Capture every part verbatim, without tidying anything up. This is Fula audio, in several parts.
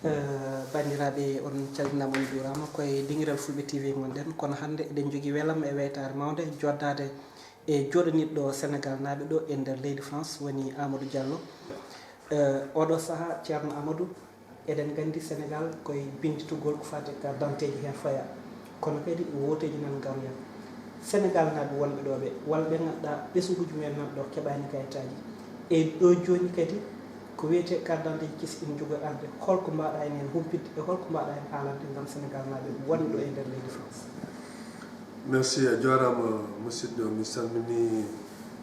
Eh, banndiraaɓe, on calminaama, on njuuraama. Ko e Dingiral Fulɓe T V ngonɗen, kono hannde eɗen njogii welam e weytaare mawnde joddaade e jooɗaniiɗo Senegal naaɓe ɗo e nder leydi France, woni Amadou Diallo. Eh, oɗo sahaa, Ceerno Amadou, eɗen nganndi Senegal ko e binnditugol ko faati e carte d'identité ji heen fayaa, kono kadi wooteeji nan ngaroya. Senegal naaɓe wonɓe ɗo ɓe, walla ɓe ngannduɗaa ɓesnguuji mumen nan ɗo keɓaani kayitaaji, e ɗo jooni kadi ko wiyetee carte d'identité ji kesi ina njogori arde, holko mbaawɗaa en heen humpitde e holko mbaawɗaa en haalande ngam Senegal naaɓe wonɓe ɗo e nder leydi France? Merci, a jooraama musidɗo. Mi salmini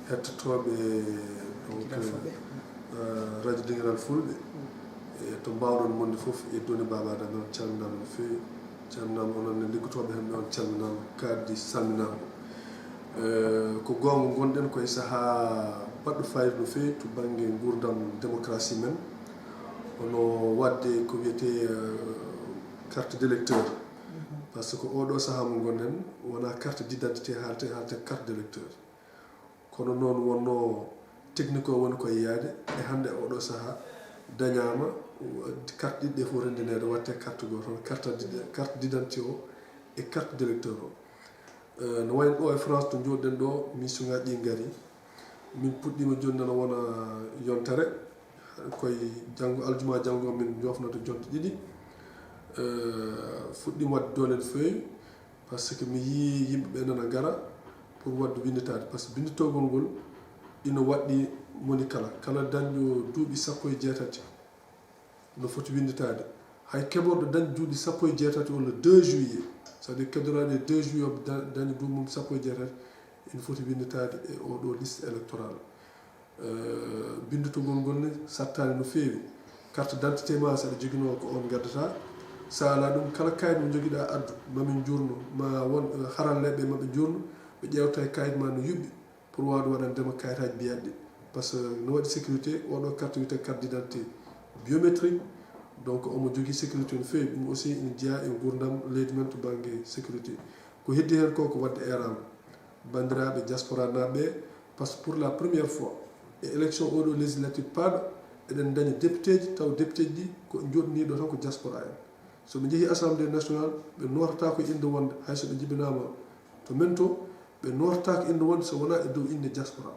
hettotooɓe donc, eh, radio Dingiral Fulɓe, e to mbaawɗon wonde fof e Doni Baba Daga, on calminaama no feewi. Calminaama onon ne liggotooɓe heen ɓe, on calminaama, kadi salminaama. Eh, ko goonga, ngonɗen ko e sahaa baɗɗo faayiida no feewi to bannge nguurndam démocratie men, hono waɗde ko wiyetee, eh, carte d'électeur. Par ce que oɗo sahaa mo ngonɗen, wonaa carte d'identité haaletee, haaletee carte d'électeur. Kono noon wonnoo technique o woni ko e yaade, e hannde e oɗo sahaa dañaama, carte ɗiɗi ɗe fof renndineede, waɗtee carte gooto, hono carte d'identité o e carte d'électeur o. Eh, no wayi no ɗo e France to njooɗiɗen ɗo, mission ŋaaji ɗi ngarii. Min puɗɗiima jooni nana wona yontere, koye janngo, aljuma janngo min njoofnoto jonte ɗiɗi. Eh, fuɗɗiima waɗde doole no feewi, par ce que mi yii yimɓe ɓe nana ngara pour waɗde winnditaade, par ce que binnditogol ngol ina waɗɗii moni kala, kala dañɗo duuɓi sappo e jeetati no foti winnditaade. Hay keɓorɗo dañde duuɓi sappo e jeetati o le deux juillet, c'est-à-dire keddoraaɗo e deux juillet o da-, dañi duuɓi mum sappo e jeetati, ina foti winnditaade e oɗo liste électorale. Eh, binnditogol ngol ne sattaani no feewi. Carte d'identité ma, so aɗa joginoo, ko oon ngaddata. So alaa ɗum, kala kayit mo njogiɗaa addu, ma min njuurno, ma won, eh, haralleeɓe ma ɓe njuurno, ɓe ƴeewta e kayit ma no yuɓɓi pour waawde waɗande ma kayitaaji biyaaɗi. Par ce que no waɗi sécurité, oɗo carte wiyetee carte d'identité biométrique, donc omo jogii sécurité no feewi. Ɗum aussi ina jeyaa e nguurndam leydi men to bannge sécurité. Ko heddi heen ko, ko waɗde eeraango banndiraaɓe diaspora naaɓe ɓe, par ce que pour la première fois e élection oɗo législative paaɗo, eɗen ndañi député ji, taw député ji ɗi ko jooɗniiɗo tan ko diaspora en. So ɓe njehii assemblée nationale, ɓe nootataa ko innde wonde, hay so ɓe njibinaama to men to, ɓe nootataa ko innde wonde so wonaa e dow innde diaspora.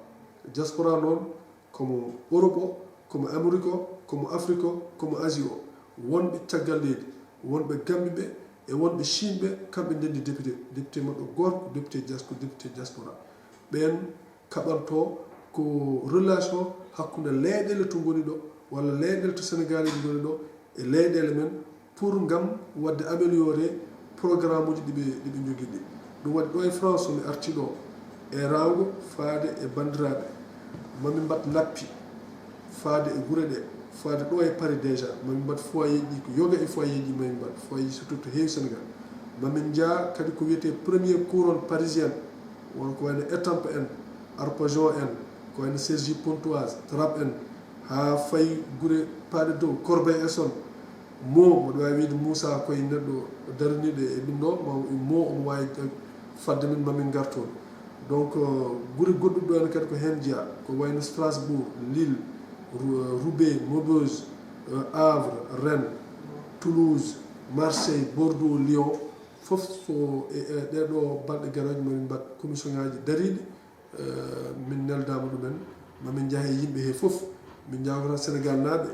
Diaspora noon, komo Europe o, komo Amérique o, komo Afrique o, komo Asie o, wonɓe caggal leydi, wonɓe Gambie ɓe, e wonɓe Chine ɓe, kamɓe ndenndi député, député maɓɓe gooto ko député dias-, ko député diaspora. Ɓeen kaɓantoo ko relation hakkunde leyɗeele to ngoni ɗo, walla leyɗeele to Sénégalais ngoni ɗo, e leyɗeele men, pour ngam waɗde améliorer programme uji ɗi ɓe, ɗi ɓe njogii ɗi. Ɗum waɗi ɗo e France, so mi artii ɗo, eeraango faade e banndiraaɓe, ma min mbaɗ lappi faade e gure ɗe, faade ɗo e Paris déjà, ma min mbaɗ foyer ji, ko yoga e foyer ji ma min mbaɗ, foyer ji surtout to heewi Sénégal. Ma min njaa kadi ko wiyetee première couronne parisienne, won ko wayno Étampes en, Arpajon en, ko wayno Cergy-Pontoise, Trappes en, haa fayi gure paaɗe dow, Corbeil-Essonnes, Meaux, mboɗo waawi wiyde Moussa koye neɗɗo daraniiɗo e ɗum ɗo, ma Meaux omo waawi fadde min, ma min ngar toon. Donc, euh, gure goɗɗuɗe ɗo en kadi ko heen jeyaa, ko wayno Strasbourg, Lille, Rou-, Roubaix, Maubeuge, euh, Havre, Rennes, Toulouse, Marseille, Bordeaux, Lyon, fof so e, e ɗeɗo balɗe garooje ma min mbaɗ commission ŋaaji dariiɗi, eh, min neldaama ɗumen, ma min njahe yimɓe he fof. Min njawgata Sénégal naaɓe,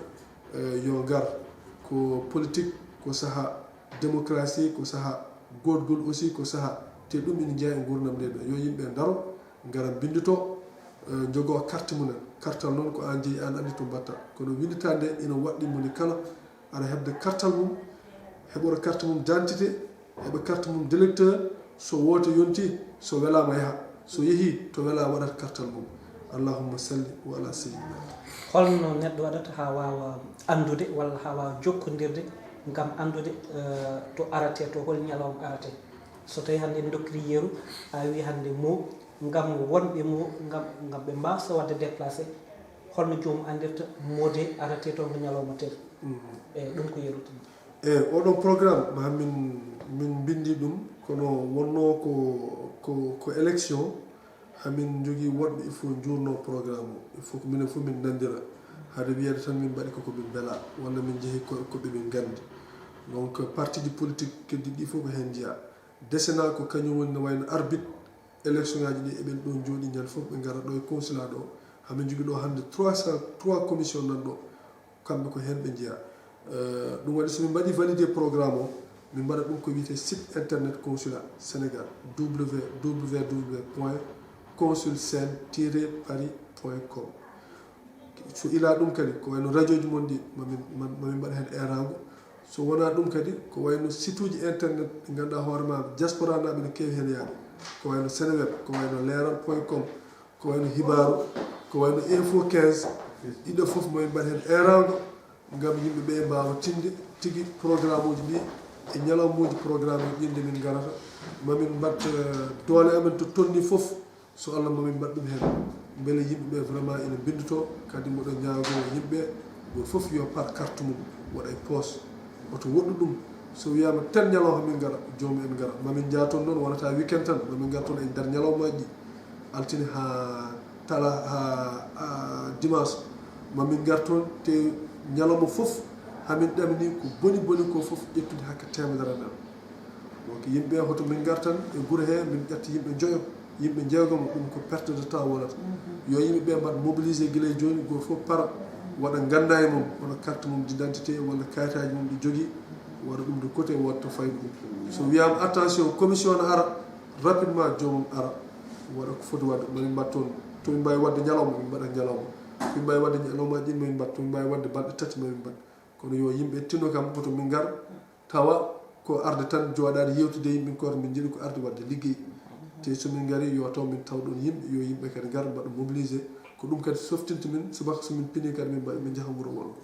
eh, yo ngar. Ko politique, ko saha démocratie, ko saha goɗgol aussi, ko saha te ɗum ina jeeya e nguurndam nde ɗo. Yo yimɓe ndaro, ngara mbinndito, eh, njogo carte mumen. Kartal noon ko aan jeyi, aan anndi to mbatta. Kono winnditaade ina waɗɗi moni kala aɗa heɓde kartal mum, heɓora carte mum d'identité, heɓa carte mum d'électeur, so woote yonti, so welaama yaha, so yehii to welaa waɗat kartal mum. Allahumma salli wa ala sayyidina. Holno neɗɗo waɗata haa waawa anndude walla haa waawa jokkondirde ngam anndude, eh, to aratee, to hol ñalawma aratee? So tawii hannde en ndokkiri yeru, a wii hannde Meaux, ngam wonɓe Meaux, ngam, ngam ɓe mbaasa waɗde déplacé, holno joomum anndirta Meaux de aratee toon ko ñalawma tel? Eyi, ɗum ko yeru tan. Eyi, oɗon programme, ma min, min mbinndi ɗum, kono wonnoo ko, ko, ko élection, hamin njogii woɗɓe, il faut njuurnoo programme o, il faut ko minen fof min nanndira. Hade wiyeede tan min mbaɗi koko min mbela, walla min njehi ko, ko ɓe min nganndi. Donc, parti ji politique keddi ɗi fof ko heen njiya. Desena ko kañum woni no wayno arbitre élection ngaji ɗi, eɓen ɗo jooɗi ñande fof ɓe ngara ɗo e consulat ɗo. Hamin jogui ɗo hande trois cent, trois commission nan ɗo, kamɓe ko heen ɓe njiya. Euh, ɗum waɗi so min mbaɗi validé programme o, min mbaɗa ɗum ko wiyete site internet consulat Sénégal, www.consulsen-paris.com. So ila ɗum kadi, ko wayno radio ji mon ɗi, mamin, mamin mbaɗa heen erango. So wona ɗum kadi, ko wayno site uji internet ɗi ngannduɗaa hoore ma diaspora naaɓe ne keewi heen yaade. Ko wayno Seneweb, ko wayno leeral point com, ko wayno Hibaaru, ko wayno Info quinze. Ɗiɗo fof mamin mbaɗa heen erango ngam yimɓe ɓe mbaawa tinde tigi programme uji ɗi e ñalawmuuji programme uji ɗi nde min ngarata. Mamin mbaɗ, eh, doole amen to tolni fof. So Allah mamin mbaɗ ɗum heen, mbele yimɓe ɓe vraiment ina mbinndotoo, kadi mboɗo ñaagoo yimɓe, gooto fof yo par carte mum, waɗa e poos, oto woɗɗu ɗum. So wiyaama tel ñalawma min ngara, joomum en ngara. Mamin njaa toon noon, wonata weekend tan, mamin ngar toon e nder ñalawmaaji ɗi, altine haa tala, haa, haa dimanche. Mamin ngar toon, te ñalawma fof, hamin ɗamini ko boni boni ko fof ƴettude hakke teemedere nder. Donc, yimɓe hoto min ngar tan e gure he, min ƴetta yimɓe joyo, yimɓe jeegomo, ɗum ko perte de temps wonata. Yo yimɓe ɓe mbaɗ mobilisé gila e jooni, gooto fof para, waɗa nganndaa e mum, wona carte mum d'identité, walla kayitaaji mum ɗi jogii, waɗa ɗum de côté, waɗa to fayda ɗum. So wiyaama attention, commission ne ara, rapidement joomum ara, waɗa ko foti waɗde, mamin mbaɗ toon. To min mbaawi waɗde ñalawma, min mbaɗa ñalawma. Min mbaawi waɗde ñalawmaaji ɗin, mamin mbaɗ. To min mbaawi waɗde balɗe tati, mamin mbaɗ. Kono yo yimɓe tinno kam, hoto min ngar, tawa ko arde tan jooɗaade yewtude e yimɓe, koto min njiɗi ko arde waɗde liggey. Te so min ngari, yo taw min taw ɗon yimɓe, yo yimɓe kadi ngar mbaɗa mobilisé. Ko ɗum kadi softinta min, subaka so min pini kadi min mbaɗa, min njaha wuro wongo.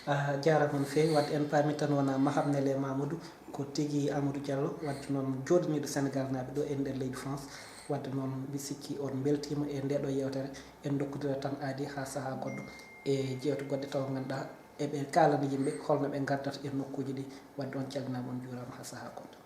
A jaaraama no feewi. Wadde en paami tan wona Mahamnel e Mamadou, ko tigi Amadou Diallo, wadde noon jooɗaniiɗo Sénégal naaɓe ɗo e nder leydi France. Wadde noon mi sikki on mbeltiima e nde ɗo yewtere, en ndokkondira tan aadi haa sahaa goɗɗo e jeewte goɗɗe tawa ngannduɗaa eɓe kaalana yimɓe holno ɓe ngardata e nokkuuji ɗi. Wadde on calminaama, on njuuraama haa sahaa goɗɗo.